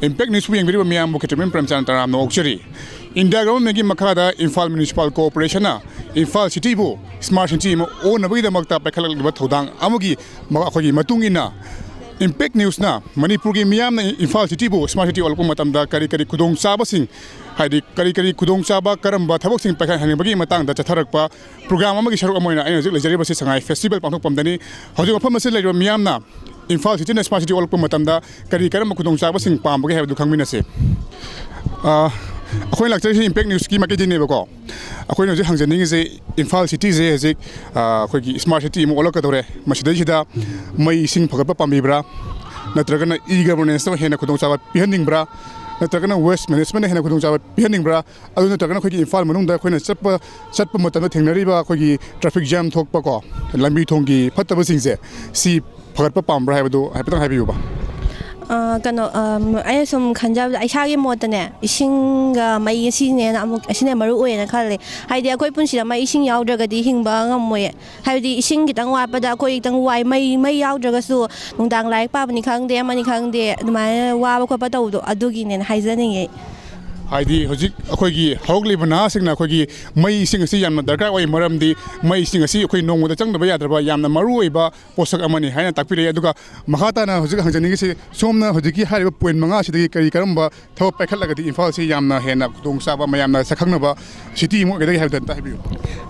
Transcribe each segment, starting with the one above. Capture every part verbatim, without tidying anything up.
Impact ꯅ꯭ꯌꯨꯁꯄꯨ ꯌꯦꯡꯕꯤꯔꯤꯕ ꯃꯤꯌꯥꯝꯕꯨ ꯈꯦꯇ꯭ꯔꯤꯃꯌꯨꯝ ꯄ꯭ꯔꯦꯝꯆꯥꯟ ꯇꯔꯥꯝꯅ ꯑꯣꯛꯆꯔꯤ꯫ India ꯒꯚꯔꯟꯃꯦꯟꯠꯀꯤ ꯃꯈꯥꯗ ꯏꯝꯐꯥꯜ ꯃ꯭ꯌꯨꯅꯤꯁꯤꯄꯥꯜ ꯀꯣꯑꯣꯄꯔꯦꯁꯟꯅ ꯏꯝꯐꯥꯜ ꯁꯤꯇꯤꯕꯨ ꯁ꯭ꯃꯥꯔꯠ ꯁꯤꯇꯤ ꯑꯃ ꯑꯣꯟꯅꯕꯒꯤꯗꯃꯛꯇ ꯄꯥꯏꯈꯠꯂꯛꯂꯤꯕ ꯊꯧꯗꯥꯡ ꯑꯃꯒꯤ ꯃ-, ꯑꯩꯈꯣꯏꯒꯤ ꯃꯇꯨꯡ ꯏꯟꯅ ꯏꯝꯄꯦꯛ ꯅ꯭ꯌꯨꯁꯅ ꯃꯅꯤꯄꯨꯔꯒꯤ ꯃꯤꯌꯥꯝꯅ ꯏꯝꯐꯥꯜ ꯁꯤꯇꯤꯕꯨ ꯁ꯭ꯃꯥꯔꯠ ꯁꯤꯇꯤ ꯑꯣꯜꯂꯛꯄ ꯃꯇꯝꯗ ꯀꯔꯤ ꯀꯔꯤ ꯈꯨꯗꯣꯡꯆꯥꯕꯁꯤꯡ, ꯍꯥꯏꯗꯤ ꯀꯔꯤ ꯀꯔꯤ ꯈꯨꯗꯣꯡꯆꯥꯕ, ꯀꯔꯝꯕ ꯊꯕꯛꯁꯤꯡ ꯄꯥꯏꯈꯠꯍꯟꯅꯤꯡꯕꯒꯤ ꯃꯇꯥꯡꯗ ꯆꯠꯊꯔꯛꯄ ꯄ꯭ꯔꯣꯒ꯭ꯔꯥꯝ ꯑꯃꯒꯤ ꯁꯔꯨꯛ ꯑꯃ ꯑꯣꯏꯅ ꯑꯩꯅ ꯍꯧꯖꯤꯛ ꯂꯩꯖꯔꯤꯕꯁꯤ ꯁꯉꯥꯏ ꯐꯦꯁꯇꯤꯚꯦꯜ ꯄꯥꯡꯊꯣꯛꯐꯝꯗꯅꯤ꯫ ꯍꯧꯖꯤꯛ ꯃꯐꯝ ꯑꯁꯤꯗ ꯂꯩꯔꯤꯕ ꯃꯤꯌꯥꯝꯅ ꯏꯝꯐꯥꯜ ꯁꯤꯇꯤꯅ ꯁ꯭ꯃꯥꯔꯠ ꯁꯤꯇꯤ ꯑꯣꯜꯂꯛꯄ ꯃꯇꯝꯗ ꯀꯔꯤ ꯀꯔꯝꯕ ꯈꯨꯗꯣꯡꯆꯥꯕꯁꯤꯡ ꯄꯥꯝꯕꯒꯦ ꯍꯥꯏꯕꯗꯨ ꯈꯪꯃꯤꯟꯅꯁꯤ꯫ ꯑ, ꯑꯩꯈꯣꯏꯅ ꯂꯥꯛꯆꯔꯤꯁꯤ ꯏꯝꯄꯦꯛ ꯅ꯭ꯌꯨꯁꯀꯤ ꯃꯥꯏꯀꯩꯗꯒꯤꯅꯦꯕꯀꯣ꯫ ꯑꯩꯈꯣꯏꯅ ꯍꯧꯖꯤꯛ ꯍꯪꯖꯅꯤꯡꯉꯤꯁꯦ, ꯏꯝꯐꯥꯜ ꯁꯤꯇꯤꯁꯦ ꯍꯧꯖꯤꯛ, ꯑ, ꯑꯩꯈꯣꯏꯒꯤ ꯁ꯭ꯃꯥꯔꯠ ꯁꯤꯇꯤ ꯑꯃ ꯑꯣꯜꯂꯛꯀꯗꯧꯔꯦ꯫ ꯃꯁꯤꯗꯩꯁꯤꯗ ꯃꯩ ꯏꯁꯤꯡ ꯐꯒꯠꯄ ꯄꯥꯝꯕꯤꯕ꯭ꯔꯥ? ꯅꯠꯇ꯭ꯔꯒꯅ ꯏ ꯒꯕꯔꯅꯦꯟꯁꯇ ꯍꯦꯟꯅ ꯈꯨꯗꯣꯡꯆꯥꯕ ꯄꯤꯍꯟꯅꯤꯡꯕ꯭ꯔꯥ? ꯅꯠꯇ꯭ꯔꯒꯅ ꯋꯦꯁ ꯃꯦꯅꯦꯖꯃꯦꯟꯠꯅ ꯍꯦꯟꯅ ꯈꯨꯗꯣꯡꯆꯥꯕ ꯄꯤꯍꯟꯅꯤꯡꯕ꯭ꯔꯥ? ꯑꯗꯨ ꯅꯠꯇ꯭ꯔꯒꯅ ꯑꯩꯈꯣꯏꯒꯤ ꯏꯝꯐꯥꯜ ꯃꯅꯨꯡꯗ ꯑꯩꯈꯣꯏꯅ ꯆꯠꯄ, ꯆꯠꯄ ꯃꯇꯝꯗ ꯊꯦꯡꯅꯔꯤꯕ ꯑꯩꯈꯣꯏꯒꯤ ꯇ꯭ꯔꯥꯐꯤꯛ ꯖꯥꯝ ꯊꯣꯛꯄꯀꯣ, ꯂꯝꯕꯤ ꯊꯣꯡꯒꯤ ꯐꯠꯇꯕꯁꯤꯡꯁꯦ, ꯁꯤ ꯐꯒꯠꯄ ꯄꯥꯝꯕ꯭ꯔꯥ ꯍꯥꯏꯕꯗꯨ ꯍꯥꯏꯐꯦꯠꯇꯪ ꯍꯥꯏꯕꯤꯌꯨꯕ꯫ ꯑ, ꯀꯩꯅꯣ, ꯑ, ꯑꯩꯅ ꯁꯨꯝ ꯈꯟꯖꯕꯗ, ꯏꯁꯥꯒꯤ ꯃꯣꯠꯇꯅꯦ, ꯏꯁꯤꯡꯒ ꯃꯩ ꯑꯁꯤꯅꯦꯅ ꯑꯃꯨꯛ, ꯑꯁꯤꯅ ꯃꯔꯨ ꯑꯣꯏꯌꯦꯅ ꯈꯜꯂꯦ꯫ ꯍꯥꯏꯗꯤ ꯑꯩꯈꯣꯏ ꯄꯨꯟꯁꯤꯗ ꯃꯩ ꯏꯁꯤꯡ ꯌꯥꯎꯗ꯭ꯔꯒꯗꯤ ꯍꯤꯡꯕ ꯉꯝꯃꯣꯏꯌꯦ꯫ ꯍꯥꯏꯕꯗꯤ ꯏꯁꯤꯡ ꯈꯤꯇꯪ ꯋꯥꯠꯄꯗ ꯑꯩꯈꯣꯏ ꯈꯤꯇꯪ ꯋꯥꯏ, ꯃꯩ, ꯃꯩ ꯌꯥꯎꯗ꯭ꯔꯒꯁꯨ ꯅꯨꯡꯗꯥꯡ ꯂꯥꯏꯔꯤꯛ ꯄꯥꯕꯅꯤ ꯈꯪꯗꯦ, ꯑꯃꯅꯤ ꯈꯪꯗꯦ, ꯑꯗꯨꯃꯥꯏꯅ ꯋꯥꯕ ꯈꯣꯠꯄ ꯇꯧꯕꯗꯣ, ꯑꯗꯨꯒꯤꯅꯦꯅ ꯍꯥꯏꯖꯅꯤꯡꯉꯦ꯫ ꯍꯥꯏꯗꯤ ꯍꯧꯖꯤꯛ ꯑꯩꯈꯣꯏꯒꯤ ꯍꯧꯔꯛꯂꯤꯕ ꯅꯍꯥꯁꯤꯡꯅ ꯑꯩꯈꯣꯏꯒꯤ ꯃꯩ ꯏꯁꯤꯡ ꯑꯁꯤ ꯌꯥꯝꯅ ꯗꯔꯀꯥꯔ ꯑꯣꯏ, ꯃꯔꯝꯗꯤ ꯃꯩ ꯏꯁꯤꯡ ꯑꯁꯤ ꯑꯩꯈꯣꯏ ꯅꯣꯡꯃꯗ ꯆꯪꯗꯕ ꯌꯥꯗ꯭ꯔꯕ ꯌꯥꯝꯅ ꯃꯔꯨ ꯑꯣꯏꯕ ꯄꯣꯠꯁꯛ ꯑꯃꯅꯤ ꯍꯥꯏꯅ ꯇꯥꯛꯄꯤꯔꯛꯏ꯫ ꯑꯗꯨꯒ ꯃꯈꯥ ꯇꯥꯅ ꯍꯧꯖꯤꯛ ꯍꯪꯖꯅꯤꯡꯉꯤꯁꯤ, ꯁꯣꯝꯅ ꯍꯧꯖꯤꯛꯀꯤ ꯍꯥꯏꯔꯤꯕ ꯄꯣꯏꯟꯠ ꯃꯉꯥꯁꯤꯗꯒꯤ ꯀꯔꯤ ꯀꯔꯝꯕ ꯊꯕꯛ ꯄꯥꯏꯈꯠꯂꯒꯗꯤ ꯏꯝꯐꯥꯜꯁꯤ ꯌꯥꯝꯅ ꯍꯦꯟꯅ ꯈꯨꯗꯣꯡꯆꯥꯕ, ꯃꯌꯥꯝꯅ ꯁꯛꯈꯪꯅꯕ ꯁꯤꯇꯤ ꯑꯃ ꯑꯣꯏꯒꯗꯒꯦ ꯍꯥꯏꯕꯗꯨ ꯑꯝꯇ ꯍꯥꯏꯕꯤꯌꯨ꯫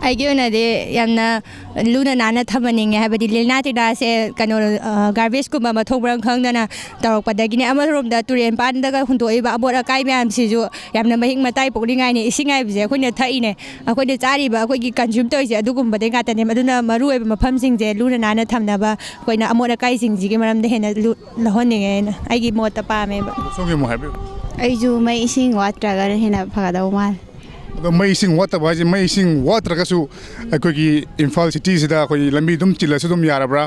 ꯑꯩꯒꯤ ꯑꯣꯏꯅꯗꯤ ꯌꯥꯝꯅ ꯂꯨꯅ ꯅꯥꯟꯅ ꯊꯝꯍꯟꯅꯤꯡꯉꯦ, ꯍꯥꯏꯕꯗꯤ ꯂꯤꯂꯥ ꯇꯤꯂꯥꯁꯦ, ꯀꯩꯅꯣ, ꯑ, ꯒꯥꯔꯕꯦꯖꯀꯨꯝꯕ ꯃꯊꯣꯡ ꯃꯔꯝ ꯈꯪꯗꯅ ꯇꯧꯔꯛꯄꯗꯒꯤꯅꯦ, ꯑꯃꯔꯣꯝꯗ ꯇꯨꯔꯦꯟ ꯄꯥꯟꯗꯒ ꯍꯨꯟꯗꯣꯛꯏꯕ ꯑꯃꯣꯠ ꯑꯀꯥꯏ ꯃꯌꯥꯝꯁꯤꯁꯨ ꯌꯥꯝꯅ ꯃꯍꯤꯛ ꯃꯇꯥꯏ ꯄꯣꯛꯅꯤꯡꯉꯥꯏꯅꯤ꯫ ꯏꯁꯤꯡ ꯍꯥꯏꯕꯁꯦ ꯑꯩꯈꯣꯏꯅ ꯊꯛꯏꯅꯦ, ꯑꯩꯈꯣꯏꯅ ꯆꯥꯔꯤꯕ, ꯑꯩꯈꯣꯏꯒꯤ ꯀꯟꯖ꯭ꯌꯨꯝ ꯇꯧꯔꯤꯁꯦ ꯑꯗꯨꯒꯨꯝꯕꯗꯩ ꯉꯥꯛꯇꯅꯦ꯫ ꯑꯗꯨꯅ ꯃꯔꯨ ꯑꯣꯏꯕ ꯃꯐꯝꯁꯤꯡꯁꯦ ꯂꯨꯅ ꯅꯥꯟꯅ ꯊꯝꯅꯕ ꯑꯩꯈꯣꯏꯅ ꯑꯃꯣꯠ ꯑꯀꯥꯏꯁꯤꯡꯁꯤꯒꯤ ꯃꯔꯝꯗ ꯍꯦꯟꯅ ꯂꯨ-, ꯂꯧꯍꯟꯅꯤꯡꯉꯦ ꯑꯩꯅ, ꯑꯩꯒꯤ ꯃꯣꯠꯇ ꯄꯥꯝꯃꯦꯕ꯫ ꯁꯣꯝꯒꯤ ꯑꯃꯨꯛ ꯍꯥꯏꯕꯤꯌꯨ꯫ ꯑꯩꯁꯨ ꯃꯩ ꯏꯁꯤꯡ ꯋꯥꯠꯇ꯭ꯔꯒꯅ ꯍꯦꯟꯅ ꯐꯒꯗꯧ ꯃꯥꯜꯂꯦ꯫ ꯑꯗꯣ ꯃꯩ ꯏꯁꯤꯡ ꯋꯥꯠꯇꯕ ꯍꯥꯏꯁꯦ, ꯃꯩ ꯏꯁꯤꯡ ꯋꯥꯠꯇ꯭ꯔꯒꯁꯨ ꯑꯩꯈꯣꯏꯒꯤ ꯏꯝꯐꯥꯜ ꯁꯤꯇꯤꯁꯤꯗ ꯑꯩꯈꯣꯏꯒꯤ ꯂꯝꯕꯤ ꯑꯗꯨꯝ ꯆꯤꯜꯂꯁꯨ ꯑꯗꯨꯝ ꯌꯥꯔꯕ꯭ꯔꯥ?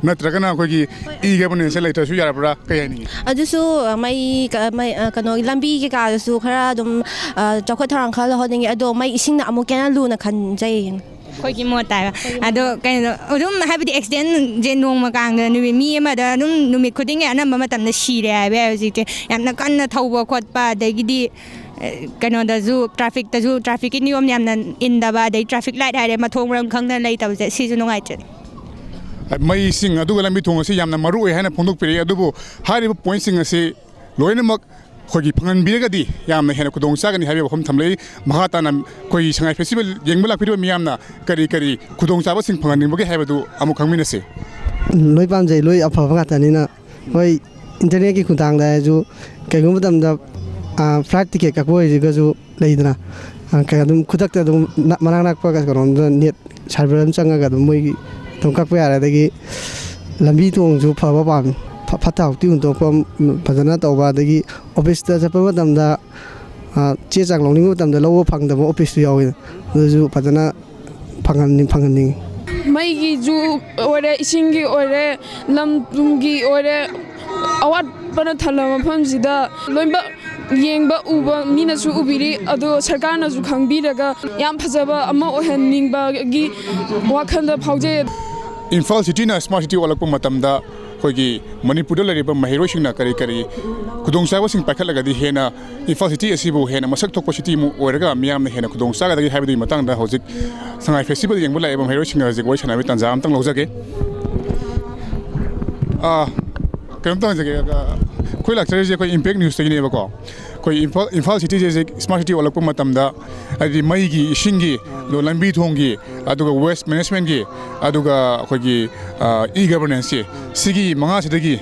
ꯅꯠꯇ꯭ꯔꯒꯅ ꯑꯩꯈꯣꯏꯒꯤ ꯏ ꯒꯕꯔꯅꯦꯟꯁꯁꯦ ꯂꯩꯇ꯭ꯔꯁꯨ ꯌꯥꯔꯕ꯭ꯔꯥ? ꯀꯩ ꯍꯥꯏꯅꯤꯡꯉꯤ? ꯑꯗꯨꯁꯨ, ꯑ, ꯃꯩ ꯀ-, ꯃꯩ, ꯑ, ꯀꯩꯅꯣ, ꯂꯝꯕꯤ ꯀꯩꯀꯥꯗꯁꯨ ꯈꯔ ꯑꯗꯨꯝ, ꯑ, ꯆꯥꯎꯈꯠ ꯊꯧꯔꯥꯡ ꯈꯔ ꯂꯧꯍꯟꯅꯤꯡꯉꯤ꯫ ꯑꯗꯣ ꯃꯩ ꯏꯁꯤꯡꯅ ꯑꯃꯨꯛꯀ ꯍꯦꯟꯅ ꯂꯨꯅ ꯈꯟꯖꯩ꯫ ꯑꯩꯈꯣꯏꯒꯤ ꯃꯣꯠꯇ ꯍꯥꯏꯕ꯫ ꯑꯗꯣ ꯀꯩꯅꯣ, ꯑꯗꯨꯝ ꯍꯥꯏꯕꯗꯤ ꯑꯦꯛꯁꯤꯗꯦꯟꯁꯦ ꯅꯣꯡꯃ ꯀꯥꯡꯗ ꯅꯨꯃꯤꯠ, ꯃꯤ ꯑꯃꯗ ꯑꯗꯨꯝ ꯅꯨꯃꯤꯠ ꯈꯨꯗꯤꯡꯒꯤ ꯑꯅꯝꯕ ꯃꯇꯝꯗ ꯁꯤꯔꯦ ꯍꯥꯏꯕ ꯌꯥꯏ ꯍꯧꯖꯤꯛꯁꯦ꯫ ꯌꯥꯝꯅ ꯀꯟꯅ ꯊꯧꯕ ꯈꯣꯠꯄ, ꯑꯗꯒꯤꯗꯤ, ꯑꯦ, ꯀꯩꯅꯣꯗꯁꯨ, ꯇ꯭ꯔꯥꯐꯤꯛꯇꯁꯨ, ꯇ꯭ꯔꯥꯐꯤꯛꯀꯤ ꯅꯤꯌꯣꯝ ꯌꯥꯝꯅ ꯏꯟꯗꯕ, ꯑꯗꯩ ꯇ꯭ꯔꯥꯐꯤꯛ ꯂꯥꯏꯠ ꯍꯥꯏꯔꯦ ꯃꯊꯣꯡ ꯃꯔꯝ ꯈꯪꯗꯅ ꯂꯩꯇꯕꯁꯦ, ꯁꯤꯁꯨ ꯅꯨꯡꯉꯥꯏꯇꯦ꯫ ꯃꯩꯁꯤꯡ ꯑꯗꯨꯒ ꯂꯝꯕꯤ ꯊꯣꯡ ꯑꯁꯤ ꯌꯥꯝꯅ ꯃꯔꯨ ꯑꯣꯏ ꯍꯥꯏꯅ ꯐꯣꯡꯗꯣꯛꯄꯤꯔꯛꯏ꯫ ꯑꯗꯨꯕꯨ ꯍꯥꯏꯔꯤꯕ ꯄꯣꯏꯟꯠꯁꯤꯡ ꯑꯁꯤ ꯂꯣꯏꯅꯃꯛ ꯑꯩꯈꯣꯏꯒꯤ ꯐꯪꯍꯟꯕꯤꯔꯒꯗꯤ ꯌꯥꯝꯅ ꯍꯦꯟꯅ ꯈꯨꯗꯣꯡ ꯆꯥꯒꯅꯤ ꯍꯥꯏꯕꯒꯤ ꯋꯥꯐꯝ ꯊꯝꯂꯛꯏ꯫ ꯃꯈꯥ ꯇꯥꯅ ꯑꯩꯈꯣꯏꯒꯤ ꯁꯉꯥꯏ ꯐꯦꯁꯇꯤꯚꯦꯜ ꯌꯦꯡꯕ ꯂꯥꯛꯄꯤꯔꯤꯕ ꯃꯤꯌꯥꯝꯅ ꯀꯔꯤ ꯀꯔꯤ ꯈꯨꯗꯣꯡꯆꯥꯕꯁꯤꯡ ꯐꯪꯍꯟꯅꯤꯡꯕꯒꯦ ꯍꯥꯏꯕꯗꯨ ꯑꯃꯨꯛ ꯈꯪꯃꯤꯟꯅꯁꯤ꯫ ꯂꯣꯏ ꯄꯥꯝꯖꯩ, ꯂꯣꯏ ꯑꯐꯕ ꯉꯥꯛꯇꯅꯤꯅ꯫ ꯍꯣꯏ, ꯏꯟꯇꯔꯅꯦꯠꯀꯤ ꯈꯨꯠꯊꯥꯡꯗ ꯍꯥꯏꯔꯁꯨ, ꯀꯩꯒꯨꯝꯕ ꯃꯇꯝꯗ, ꯑ, ꯐ꯭ꯂꯥꯏꯠ ꯇꯤꯀꯦꯠ ꯀꯛꯄ ꯑꯣꯏꯔꯒꯁꯨ ꯂꯩꯗꯅ, ꯑ, ꯀꯩ ꯑꯗꯨꯝ ꯈꯨꯗꯛꯇ ꯑꯗꯨꯝ ꯅ-, ꯃꯅꯥꯛ ꯅꯛꯄ ꯀꯩꯅꯣꯝꯗ ꯅꯦꯠ ꯁꯥꯏꯕꯔ ꯑꯃ ꯆꯪꯉꯒ ꯑꯗꯨꯝ ꯃꯣꯏꯒꯤ ꯑꯗꯨꯝ ꯀꯛꯄ ꯌꯥꯔꯦ꯫ ꯑꯗꯒꯤ ꯂꯝꯕꯤ ꯊꯣꯡꯁꯨ ꯐꯕ ꯄꯥꯝꯃꯤ, ꯐ-, ꯐꯠꯇ ꯍꯥꯎꯗꯤ ꯍꯨꯟꯗꯣꯛꯄ ꯐꯖꯅ ꯇꯧꯕ, ꯑꯗꯒꯤ ꯑꯣꯐꯤꯁꯇ ꯆꯠꯄ ꯃꯇꯝꯗ, ꯑ, ꯆꯦ ꯆꯥꯡ ꯂꯧꯅꯤꯡꯕ ꯃꯇꯝꯗ ꯂꯧꯕ ꯐꯪꯗꯕ ꯑꯣꯐꯤꯁꯁꯨ ꯌꯥꯎꯋꯤ꯫ ꯑꯗꯨꯁꯨ ꯐꯖꯅ ꯐꯪꯍꯟꯅꯤꯡ-, ꯐꯪꯍꯟꯅꯤꯡꯉꯤ꯫ ꯃꯩꯒꯤꯁꯨ ꯑꯣꯏꯔꯦ, ꯏꯁꯤꯡꯒꯤ ꯑꯣꯏꯔꯦ, ꯂꯝ ꯊꯨꯝꯒꯤ ꯑꯣꯏꯔꯦ, ꯑꯋꯥꯠꯄꯅ ꯊꯜꯂꯕ ꯃꯐꯝꯁꯤꯗ ꯂꯣꯏꯅꯃꯛ ꯌꯦꯡꯕ ꯎꯕ ꯃꯤꯅꯁꯨ ꯎꯕꯤꯔꯤ, ꯑꯗꯣ ꯁꯔꯀꯥꯔꯅꯁꯨ ꯈꯪꯕꯤꯔꯒ ꯌꯥꯝ ꯐꯖꯕ ꯑꯃ ꯑꯣꯏꯍꯟꯅꯤꯡꯕꯒꯤ ꯋꯥꯈꯜꯗ ꯐꯥꯎꯖꯩ꯫ ꯏꯝꯐꯥꯜ ꯁꯤꯇꯤꯅ ꯁ꯭ꯃꯥꯔꯠ ꯁꯤꯇꯤ ꯑꯣꯜꯂꯛꯄ ꯃꯇꯝꯗ ꯑꯩꯈꯣꯏꯒꯤ ꯃꯅꯤꯄꯨꯔꯗ ꯂꯩꯔꯤꯕ ꯃꯍꯩꯔꯣꯏꯁꯤꯡꯅ ꯀꯔꯤ ꯀꯔꯤ ꯈꯨꯗꯣꯡꯆꯥꯕꯁꯤꯡ ꯄꯥꯏꯈꯠꯂꯒꯗꯤ ꯍꯦꯟꯅ ꯏꯝꯐꯥꯜ ꯁꯤꯇꯤ ꯑꯁꯤꯕꯨ ꯍꯦꯟꯅ ꯃꯁꯛ ꯊꯣꯛꯄ ꯁꯤꯇꯤ ꯑꯃ ꯑꯣꯏꯔꯒ ꯃꯤꯌꯥꯝꯅ ꯍꯦꯟꯅ ꯈꯨꯗꯣꯡ ꯆꯥꯒꯗꯒꯦ ꯍꯥꯏꯕꯗꯨꯒꯤ ꯃꯇꯥꯡꯗ ꯍꯧꯖꯤꯛ ꯁꯉꯥꯏ ꯐꯦꯁꯇꯤꯚꯦꯜ ꯌꯦꯡꯕ ꯂꯥꯛꯏꯕ ꯃꯍꯩꯔꯣꯏꯁꯤꯡꯒ ꯍꯧꯖꯤꯛ ꯋꯥꯔꯤ ꯁꯥꯟꯅꯕꯒꯤ ꯇꯥꯟꯖꯥ ꯑꯝꯇꯪ ꯂꯧꯖꯒꯦ꯫ ꯑꯥ, ꯀꯩꯅꯣꯝꯇ ꯍꯪꯖꯒꯦ, ꯑꯥ, ꯑꯩꯈꯣꯏ ꯂꯥꯛꯆꯔꯤꯁꯦ ꯑꯩꯈꯣꯏ ꯏꯝꯄꯦꯛ ꯅ꯭ꯌꯨꯁꯇꯒꯤꯅꯦꯕꯀꯣ꯫ ꯑꯩꯈꯣꯏ ꯏꯝꯐꯥꯜ, ꯏꯝꯐꯥꯜ ꯁꯤꯇꯤꯁꯦ ꯍꯧꯖꯤꯛ ꯁ꯭ꯃꯥꯔꯠ ꯁꯤꯇꯤ ꯑꯣꯜꯂꯛꯄ ꯃꯇꯝꯗ, ꯍꯥꯏꯗꯤ ꯃꯩꯒꯤ, ꯏꯁꯤꯡꯒꯤ, ꯑꯗꯨꯒ ꯂꯝꯕꯤ ꯊꯣꯡꯒꯤ, ꯑꯗꯨꯒ ꯋꯦꯁ ꯃꯦꯅꯦꯖꯃꯦꯟꯒꯤ, ꯑꯗꯨꯒ ꯑꯩꯈꯣꯏꯒꯤ, ꯑꯥ, ꯏ ꯒꯕꯔꯅꯦꯟꯁꯁꯤ, ꯁꯤꯒꯤ ꯃꯉꯥꯁꯤꯗꯒꯤ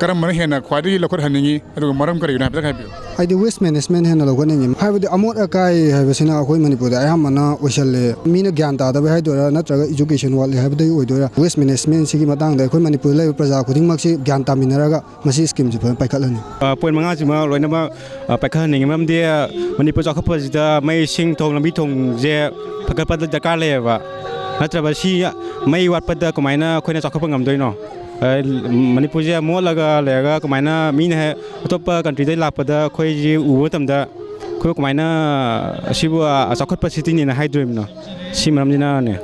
ꯀꯔꯝꯕꯅ ꯍꯦꯟꯅ ꯈ꯭ꯋꯥꯏꯗꯒꯤ ꯂꯧꯈꯠꯍꯟꯅꯤꯡꯉꯤ, ꯑꯗꯨꯒ ꯃꯔꯝ ꯀꯔꯤꯒꯤꯅꯣ ꯍꯥꯏꯐꯦꯠꯇꯪ ꯍꯥꯏꯕꯤꯌꯨ꯫ ꯑꯩꯗꯤ ꯋꯦꯁ ꯃꯦꯅꯦꯖꯃꯦꯟ ꯍꯦꯟꯅ ꯂꯧꯈꯠꯅꯤꯡꯉꯤ꯫ ꯍꯥꯏꯕꯗꯤ ꯑꯃꯣꯠ ꯑꯀꯥꯏ ꯍꯥꯏꯕꯁꯤꯅ ꯑꯩꯈꯣꯏ ꯃꯅꯤꯄꯨꯔꯗ ꯑꯌꯥꯝꯕꯅ ꯑꯣꯏꯁꯜꯂꯦ꯫ ꯃꯤꯅ ꯒ꯭ꯌꯥꯟ ꯇꯥꯗꯕꯩ ꯍꯥꯏꯗꯣꯏꯔꯥ, ꯅꯠꯇ꯭ꯔꯒ ꯏꯖꯨꯀꯦꯁꯟ ꯋꯥꯠꯂꯤ ꯍꯥꯏꯕꯗꯒꯤ ꯑꯣꯏꯗꯣꯏꯔꯥ, ꯋꯦꯁ ꯃꯦꯅꯦꯖꯃꯦꯟꯁꯤꯒꯤ ꯃꯇꯥꯡꯗ ꯑꯩꯈꯣꯏ ꯃꯅꯤꯄꯨꯔꯗ ꯂꯩꯔꯤꯕ ꯄ꯭ꯔꯖꯥ ꯈꯨꯗꯤꯡꯃꯛꯁꯤ ꯒ꯭ꯌꯥꯟ ꯇꯥꯃꯤꯟꯅꯔꯒ ꯃꯁꯤ ꯁ꯭ꯀꯤꯝꯁꯤ ꯐꯖꯅ ꯄꯥꯏꯈꯠꯍꯟꯅꯤꯡꯉꯤ꯫ ꯑ, ꯄꯣꯏꯟꯠ ꯃꯉꯥꯁꯤꯃ ꯂꯣꯏꯅꯃꯛ, ꯑ, ꯄꯥꯏꯈꯠꯍꯟꯅꯤꯡꯉꯤ꯫ ꯃꯔꯝꯗꯤ, ꯑ, ꯃꯅꯤꯄꯨꯔ ꯆꯥꯎꯈꯠꯄꯁꯤꯗ ꯃꯩ, ꯏꯁꯤꯡ, ꯊꯣꯡ, ꯂꯝꯕꯤ, ꯊꯣꯡꯁꯦ ꯐꯒꯠꯄꯗ ꯗꯔꯀꯥꯔ ꯂꯩꯌꯦꯕ꯫ ꯅꯠꯇ꯭ꯔꯕ ꯁꯤ ꯃꯩ ꯋꯥꯠꯄꯗ ꯀꯃꯥꯏꯅ ꯑꯩꯈꯣꯏꯅ ꯆꯥꯎꯈꯠꯄ ꯉꯝꯗꯣꯏꯅꯣ? ꯑ, ꯃꯅꯤꯄꯨꯔꯁꯦ ꯃꯣꯠꯂꯒ ꯂꯩꯔꯒ ꯀꯃꯥꯏꯅ ꯃꯤꯅ ꯍꯦꯛ ꯑꯇꯣꯞꯄ ꯀꯟꯇ꯭ꯔꯤꯗꯒꯤ ꯂꯥꯛꯄꯗ ꯑꯩꯈꯣꯏꯁꯤ ꯎꯕ ꯃꯇꯝꯗ ꯑꯩꯈꯣꯏ ꯀꯃꯥꯏꯅ ꯑꯁꯤꯕꯨ, ꯑ, ꯆꯥꯎꯈꯠꯄ ꯁꯤꯇꯤꯅꯦꯅ ꯍꯥꯏꯗꯣꯔꯤꯕꯅꯣ? ꯁꯤ ꯃꯔꯝꯁꯤꯅꯅꯦ꯫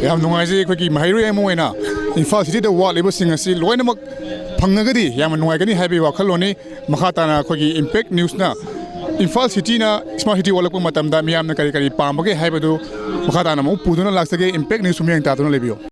ꯌꯥꯝ ꯅꯨꯡꯉꯥꯏꯖꯩ꯫ ꯑꯩꯈꯣꯏꯒꯤ ꯃꯍꯩꯔꯣꯏ ꯑꯃ ꯑꯣꯏꯅ ꯏꯝꯐꯥꯜ ꯁꯤꯇꯤꯗ ꯋꯥꯠꯂꯤꯕꯁꯤꯡ ꯑꯁꯤ ꯂꯣꯏꯅꯃꯛ ꯐꯪꯉꯒꯗꯤ ꯌꯥꯝꯅ ꯅꯨꯡꯉꯥꯏꯒꯅꯤ ꯍꯥꯏꯕꯒꯤ ꯋꯥꯈꯜꯂꯣꯟꯅꯤ꯫ ꯃꯈꯥ ꯇꯥꯅ ꯑꯩꯈꯣꯏꯒꯤ ꯏꯝꯄꯦꯛ ꯅ꯭ꯌꯨꯁꯅ ꯏꯝꯐꯥꯜ ꯁꯤꯇꯤꯅ ꯁ꯭ꯃꯥꯔꯠ ꯁꯤꯇꯤ ꯑꯣꯜꯂꯛꯄ ꯃꯇꯝꯗ ꯃꯤꯌꯥꯝꯅ ꯀꯔꯤ ꯀꯔꯤ ꯄꯥꯝꯕꯒꯦ ꯍꯥꯏꯕꯗꯨ ꯃꯈꯥ ꯇꯥꯅ ꯑꯃꯨꯛ ꯄꯨꯗꯨꯅ ꯂꯥꯛꯆꯒꯦ꯫ ꯏꯝꯄꯦꯛ ꯅ꯭ꯌꯨꯁꯄꯨ ꯃꯤꯠꯌꯦꯡ ꯇꯥꯗꯨꯅ ꯂꯩꯕꯤꯌꯨ꯫